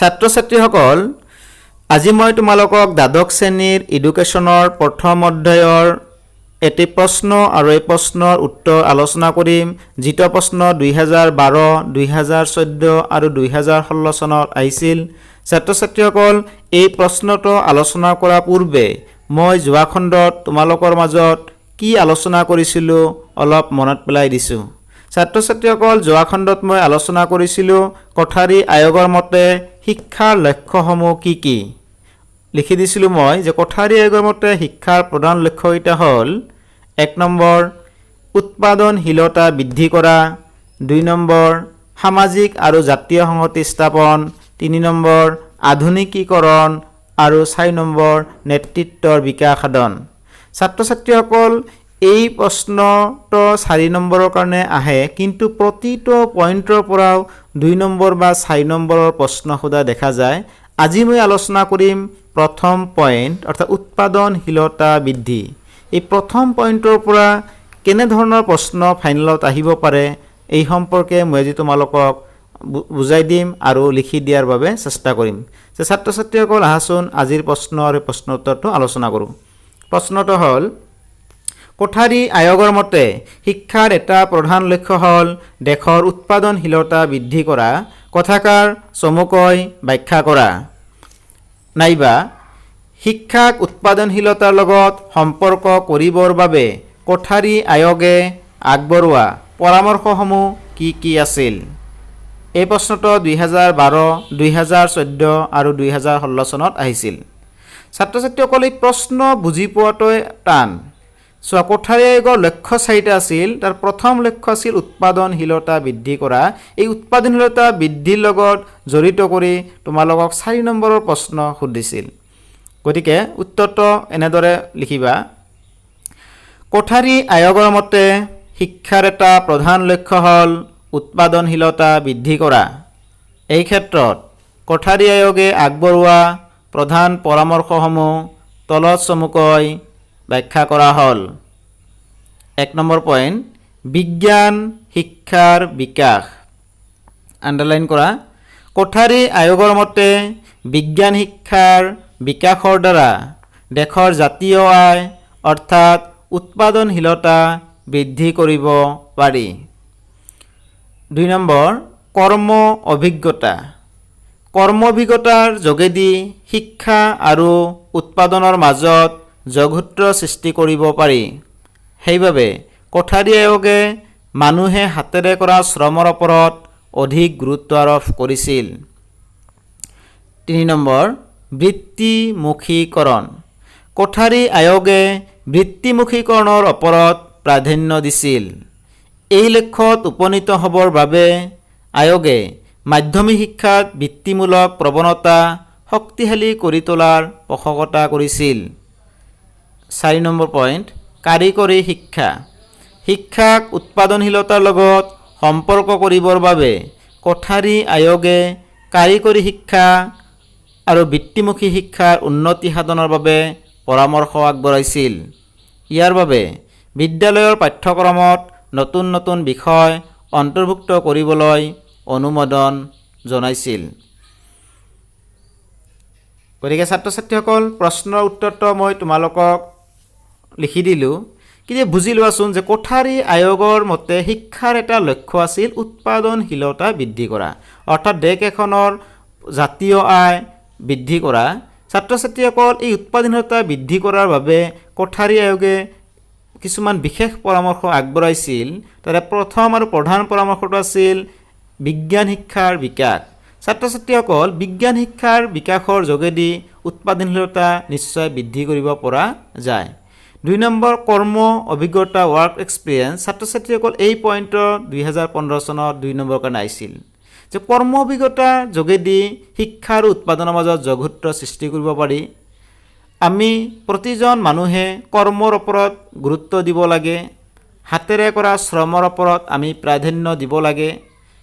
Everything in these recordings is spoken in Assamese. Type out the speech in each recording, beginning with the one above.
ছাত্ৰ ছাত্ৰীসকল, আজি মই তোমালোকক দ্বাদশ শ্ৰেণীৰ এডুকেশ্যনৰ প্ৰথম অধ্যায়ৰ এটি প্ৰশ্ন আৰু এই প্ৰশ্নৰ উত্তৰ আলোচনা কৰিম, যিটো প্ৰশ্ন 2012, 2014 আৰু 2016 চনত আহিছিল। ছাত্ৰ ছাত্ৰীসকল, এই প্ৰশ্নটো আলোচনা কৰাৰ পূৰ্বে মই যোৱা খণ্ডত তোমালোকৰ মাজত কি আলোচনা কৰিছিলোঁ, অলপ মনত পেলাই দিছোঁ। ছাত্ৰ ছাত্ৰীসকল, যোৱা খণ্ডত মই আলোচনা কৰিছিলোঁ কোঠাৰী আয়োগৰ মতে শিক্ষাৰ লক্ষ্যসমূহ কি কি। লিখি দিছিলোঁ মই যে কোঠাৰী আয়োগৰ মতে শিক্ষাৰ প্ৰধান লক্ষ্যকেইটা হ'ল: 1 নম্বৰ, উৎপাদনশীলতা বৃদ্ধি কৰা; 2 নম্বৰ, সামাজিক আৰু জাতীয় সংহতি স্থাপন; 3 নম্বৰ, আধুনিকীকৰণ আৰু 4 নম্বৰ, নেতৃত্বৰ বিকাশ সাধন। ছাত্ৰ ছাত্ৰীসকল, এই প্ৰশ্নটো 4 নম্বৰৰ কাৰণে আহে, কিন্তু প্ৰতিটো পইণ্টৰ পৰাও 2 নম্বৰ বা 4 নম্বৰৰ প্ৰশ্ন সোধা দেখা যায়। আজি মই আলোচনা কৰিম প্ৰথম পইণ্ট, অৰ্থাৎ উৎপাদনশীলতা বৃদ্ধি। এই প্ৰথম পইণ্টৰ পৰা কেনেধৰণৰ প্ৰশ্ন ফাইনেলত আহিব পাৰে, এই সম্পৰ্কে মই আজি তোমালোকক বুজাই দিম আৰু লিখি দিয়াৰ বাবে চেষ্টা কৰিম। যে ছাত্ৰ ছাত্ৰীসকল, আহাচোন, আজিৰ প্ৰশ্ন আৰু প্ৰশ্ন উত্তৰটো আলোচনা কৰোঁ। প্ৰশ্নটো হ'ল, কোঠাৰী আয়োগৰ মতে শিক্ষাৰ এটা প্ৰধান লক্ষ্য হ'ল দেশৰ উৎপাদনশীলতা বৃদ্ধি কৰা, কথাষাৰ চমুকৈ ব্যাখ্যা কৰা। নাইবা শিক্ষাক উৎপাদনশীলতাৰ লগত সম্পৰ্ক কৰিবৰ বাবে কোঠাৰী আয়োগে আগবঢ়োৱা পৰামৰ্শসমূহ কি কি আছিল? এই প্ৰশ্নটো 2012, 2014 আৰু 2016 চনত আহিছিল। ছাত্ৰ ছাত্ৰীসকলে, এই প্ৰশ্ন বুজি পোৱাটোৱে টান। চোৱা, কোঠাৰী আয়োগৰ লক্ষ্য চাৰিটা আছিল। তাৰ প্ৰথম লক্ষ্য আছিল উৎপাদনশীলতা বৃদ্ধি কৰা। এই উৎপাদনশীলতা বৃদ্ধিৰ লগত জড়িত কৰি তোমালোকক 4 নম্বৰৰ প্ৰশ্ন সুধিছিল। গতিকে উত্তৰটো এনেদৰে লিখিবা: কোঠাৰী আয়োগৰ মতে শিক্ষাৰ এটা প্ৰধান লক্ষ্য হ'ল উৎপাদনশীলতা বৃদ্ধি কৰা। এই ক্ষেত্ৰত কোঠাৰী আয়োগে আগবঢ়োৱা প্ৰধান পৰামৰ্শসমূহ তলত চমুকৈ ব্যাখ্যা কৰা হ'ল। 1 নম্বৰ পইণ্ট, বিজ্ঞান শিক্ষাৰ বিকাশ। আণ্ডাৰলাইন কৰা। কোঠাৰী আয়োগৰ মতে বিজ্ঞান শিক্ষাৰ বিকাশৰ দ্বাৰা দেশৰ জাতীয় আয়, অৰ্থাৎ উৎপাদনশীলতা বৃদ্ধি কৰিব পাৰি। 2 নম্বৰ, কৰ্ম অভিজ্ঞতা। কৰ্ম অভিজ্ঞতাৰ যোগেদি শিক্ষা আৰু উৎপাদনৰ মাজত যোগসূত্ৰ সৃষ্টি কৰিব পাৰি। সেইবাবে কোঠাৰী আয়োগে মানুহে হাতেৰে কৰা শ্ৰমৰ ওপৰত অধিক গুৰুত্ব আৰোপ কৰিছিল। 3 নম্বৰ, বৃত্তিমুখীকৰণ। কোঠাৰী আয়োগে বৃত্তিমুখীকৰণৰ ওপৰত প্ৰাধান্য দিছিল। এই লক্ষ্যত উপনীত হ'বৰ বাবে আয়োগে মাধ্যমিক শিক্ষাত বৃত্তিমূলক প্ৰৱণতা শক্তিশালী কৰি তোলাৰ পোষকতা কৰিছিল। 4 নম্বৰ পইণ্ট, কাৰিকৰী শিক্ষা। শিক্ষাক উৎপাদনশীলতাৰ লগত সম্পৰ্ক কৰিবৰ বাবে কোঠাৰী আয়োগে কাৰিকৰী শিক্ষা আৰু বৃত্তিমুখী শিক্ষাৰ উন্নতি সাধনৰ বাবে পৰামৰ্শ আগবঢ়াইছিল। ইয়াৰ বাবে বিদ্যালয়ৰ পাঠ্যক্ৰমত নতুন নতুন বিষয় অন্তৰ্ভুক্ত কৰিবলৈ অনুমোদন জনাইছিল। গতিকে ছাত্ৰ ছাত্ৰীসকল, প্ৰশ্নৰ উত্তৰটো মই তোমালোকক লিখি দিলোঁ, কিন্তু বুজি লোৱাচোন যে কোঠাৰী আয়োগৰ মতে শিক্ষাৰ এটা লক্ষ্য আছিল উৎপাদনশীলতা বৃদ্ধি কৰা, অৰ্থাৎ দেশ এখনৰ জাতীয় আয় বৃদ্ধি কৰা। ছাত্ৰ ছাত্ৰীসকল, এই উৎপাদনশীলতা বৃদ্ধি কৰাৰ বাবে কোঠাৰী আয়োগে কিছুমান বিশেষ পৰামৰ্শ আগবঢ়াইছিল। তাৰে প্ৰথম আৰু প্ৰধান পৰামৰ্শটো আছিল বিজ্ঞান শিক্ষাৰ বিকাশ। ছাত্ৰ ছাত্ৰীসকল, বিজ্ঞান শিক্ষাৰ বিকাশৰ যোগেদি উৎপাদনশীলতা নিশ্চয় বৃদ্ধি কৰিব পৰা যায়। 2 নম্বৰ, কৰ্ম অভিজ্ঞতা, ৱৰ্ক এক্সপিৰিয়েঞ্চ। ছাত্ৰ ছাত্ৰীসকল, এই পইণ্টৰ 2015 চনত 2 নম্বৰৰ কাৰণে আহিছিল যে কৰ্ম অভিজ্ঞতাৰ যোগেদি শিক্ষা আৰু উৎপাদনৰ মাজত যোগসূত্ৰ সৃষ্টি কৰিব পাৰি। আমি প্ৰতিজন মানুহে কৰ্মৰ ওপৰত গুৰুত্ব দিব লাগে। হাতেৰে কৰা শ্ৰমৰ ওপৰত আমি প্ৰাধান্য দিব লাগে,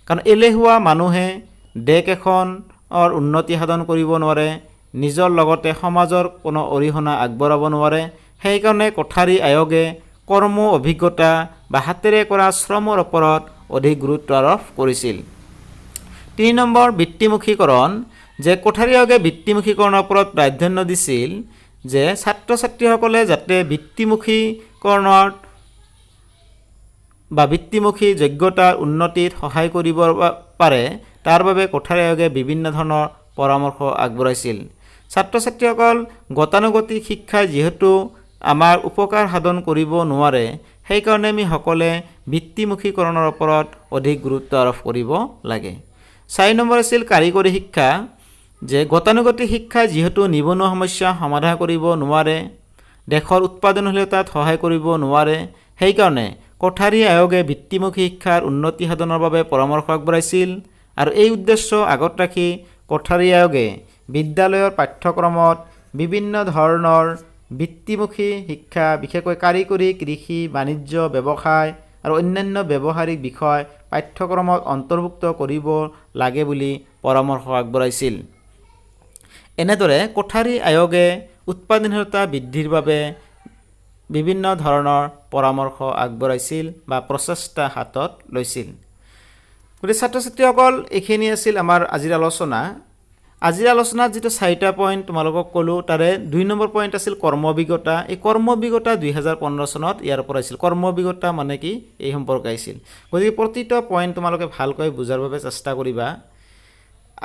কাৰণ এলেহুৱা মানুহে দেশ এখনৰ উন্নতি সাধন কৰিব নোৱাৰে, নিজৰ লগতে সমাজৰ কোনো অৰিহণা আগবঢ়াব নোৱাৰে। সেইকাৰণে কোঠাৰী আয়োগে কৰ্ম অভিজ্ঞতা বা হাতেৰে কৰা শ্ৰমৰ ওপৰত অধিক গুৰুত্ব আৰোপ কৰিছিল। 3 নম্বৰ বৃত্তিমুখীকৰণ, যে কোঠাৰী আয়োগে বৃত্তিমুখীকৰণৰ ওপৰত প্ৰাধান্য দিছিল, যে ছাত্ৰ ছাত্ৰীসকলে যাতে বৃত্তিমুখীকৰণত বা বৃত্তিমুখী যোগ্যতাৰ উন্নতিত সহায় কৰিব পাৰে, তাৰ বাবে কোঠাৰী আয়োগে বিভিন্ন ধৰণৰ পৰামৰ্শ আগবঢ়াইছিল। ছাত্ৰ ছাত্ৰীসকল, গতানুগতিক শিক্ষাই যিহেতু আমাৰ উপকাৰ সাধন কৰিব নোৱাৰে, সেইকাৰণে আমি সকলোৱে বৃত্তিমুখীকৰণৰ ওপৰত অধিক গুৰুত্ব আৰোপ কৰিব লাগে। 4 নম্বৰ আছিল কাৰিকৰী শিক্ষা, যে গতানুগতিক শিক্ষাই যিহেতু নিবনুৱা সমস্যা সমাধান কৰিব নোৱাৰে, দেশৰ উৎপাদনশীলতাত সহায় কৰিব নোৱাৰে, সেইকাৰণে কোঠাৰী আয়োগে বৃত্তিমুখী শিক্ষাৰ উন্নতি সাধনৰ বাবে পৰামৰ্শ আগবঢ়াইছিল। আৰু এই উদ্দেশ্য আগত ৰাখি কোঠাৰী আয়োগে বিদ্যালয়ৰ পাঠ্যক্ৰমত বিভিন্ন ধৰণৰ বৃত্তিমুখী শিক্ষা, বিশেষকৈ কাৰিকৰী, কৃষি, বাণিজ্য, ব্যৱসায় আৰু অন্যান্য ব্যৱহাৰিক বিষয় পাঠ্যক্ৰমত অন্তৰ্ভুক্ত কৰিব লাগে বুলি পৰামৰ্শ আগবঢ়াইছিল। এনেদৰে কোঠাৰী আয়োগে উৎপাদনশীলতা বৃদ্ধিৰ বাবে বিভিন্ন ধৰণৰ পৰামৰ্শ আগবঢ়াইছিল বা প্ৰচেষ্টা হাতত লৈছিল। গতিকে ছাত্ৰ ছাত্ৰীসকল, এইখিনি আছিল আমাৰ আজিৰ আলোচনা। আজিৰ আলোচনাত যিটো চাৰিটা পইণ্ট তোমালোকক ক'লোঁ, তাৰে 2 নম্বৰ পইণ্ট আছিল কৰ্ম অভিজ্ঞতা। এই কৰ্ম অভিজ্ঞতা 2015 চনত ইয়াৰ পৰা আহিছিল। কৰ্ম অভিজ্ঞতা মানে কি, এই সম্পৰ্কে আহিছিল। গতিকে প্ৰতিটো পইণ্ট তোমালোকে ভালকৈ বুজাৰ বাবে চেষ্টা কৰিবা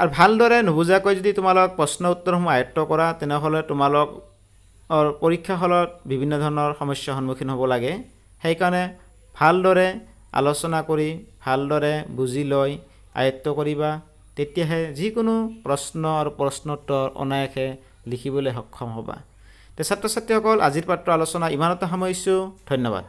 আৰু ভালদৰে নুবুজাকৈ যদি তোমালোক প্ৰশ্ন উত্তৰসমূহ আয়ত্ব কৰা, তেনেহ'লে তোমালোকৰ পৰীক্ষা হলত বিভিন্ন ধৰণৰ সমস্যাৰ সন্মুখীন হ'ব লাগে। সেইকাৰণে ভালদৰে আলোচনা কৰি ভালদৰে বুজি লৈ আয়ত্ব কৰিবা, তেতিয়াহে যিকোনো প্ৰশ্ন আৰু প্ৰশ্নোত্তৰ অনায়াসে লিখিবলৈ সক্ষম হ'বা। তে ছাত্ৰ ছাত্ৰীসকল, আজিৰ পাত্ৰ আলোচনা ইমানতে সামৰিছোঁ। ধন্যবাদ।